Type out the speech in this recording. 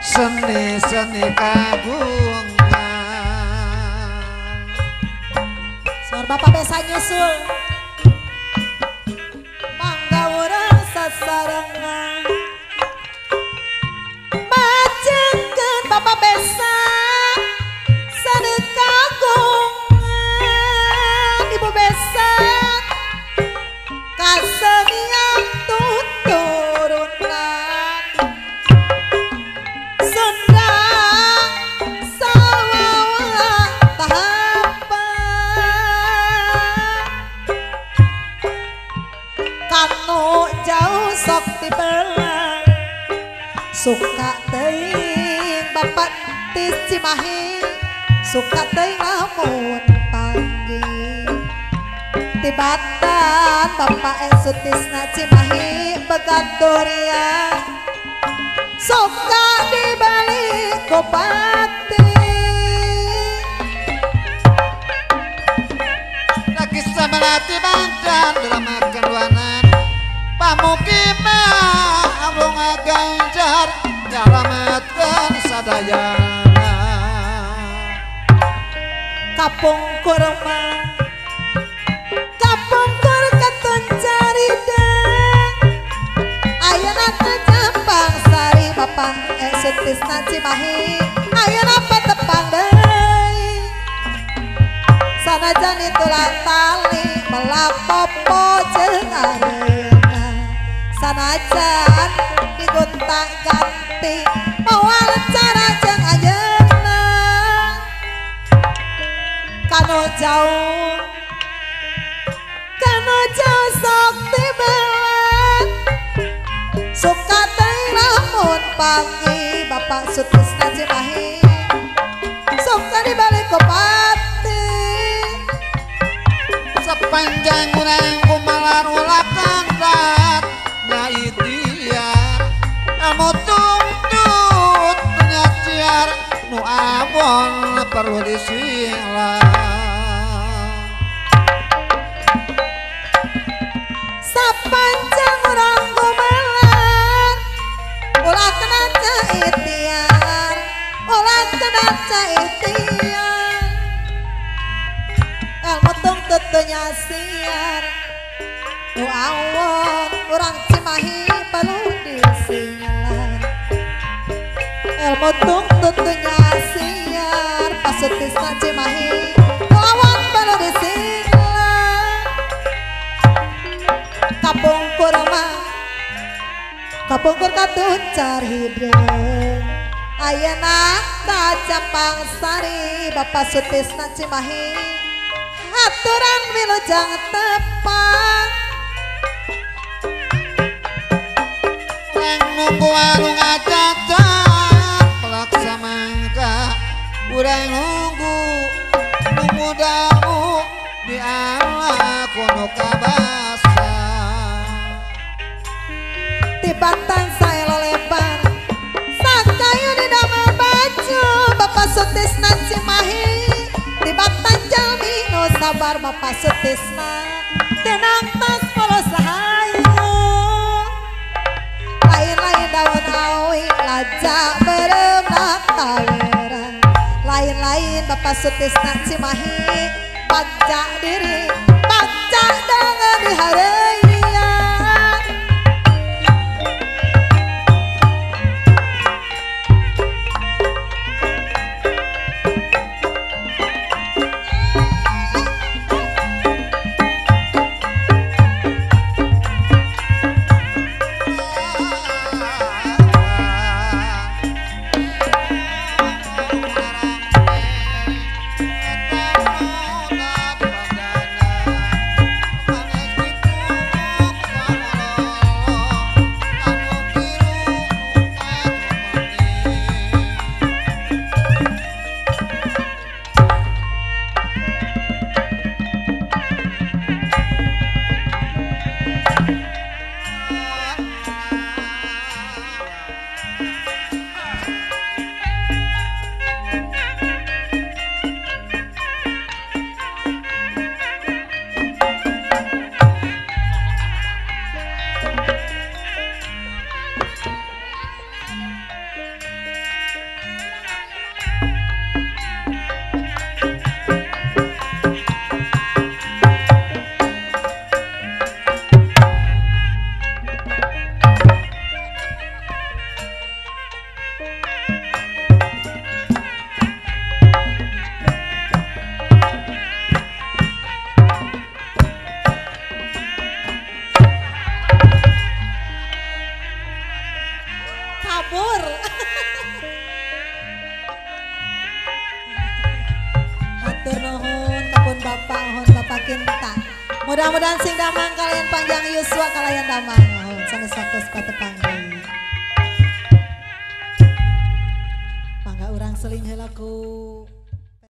Seni-seni kagungan. Sor bapak besa nyusul. Mangga urang sasarengan. Majengkeun bapak besa seni kagungan. Ibu besa kasenian tuturunan. Sunda sawawa tahapan. Kanu jauh sok tibelang. Suka teuing bapak ti Cimahi, suka teuing lamun panggih. Tibatan bapak Sutisna Cimahi beganturia. Suka dibalik kopati. Lagi melati bandan dalam makan pamukiman amrung ganjar nyalamatkan sadayana. Kapungkur mah kapungkur katon carida. Ayeuna teh Jampang Sari bapak Sutisna Cimahi. Ayeuna patepang deui. Sanajan itulang tali melak popo jeung areuna. Sanajan digonta ganti moal cara jeung ayeuna. Kanu jauh kanu jauh sok tibelan. Suka teuing lamun panggih bapak Sutisna Cimahi. Suka dibalik kopati. Sepanjang urang kumalar ulah kandat nyaidiar ilmu tuntut nyaciar nu awon perlu disilang. Sapanjang urang gumelar ulah kena caitiar, ulah kena caitiar. Ilmu tuntut nyasiar nu awon urang Cimahi perlu disilar. Ilmu tuntut nyasiar Pak Sutisna Cimahi nu awon perlu disilar. Kapungkur mah kapungkur katuncar hideung. Ayeuna ka Jampang Sari bapak Sutisna Cimahi. Aturan wilujeng tepang. Urang nunggu warung acacat pelaksa mangka. Urang nunggu nunggu damu di ala kuno kabasa. Tibatan saya lebar sakayu di damel baju bapak Sutisna Cimahi. Tibatan jalmi nu sabar bapak Sutisna tenang tas polos rahayu. Lain-lain daun awi laja berem taweran. Lain-lain bapak Sutisna Cimahi baca diri baca dengan dihareuyan. Hatur nuhun kapun bapak nuhun bapak Kinta. Mudah-mudahan sing damang kalian panjang yuswa kalian damang nuhun sanes waktos patepang deui. Mangga urang seling heula ku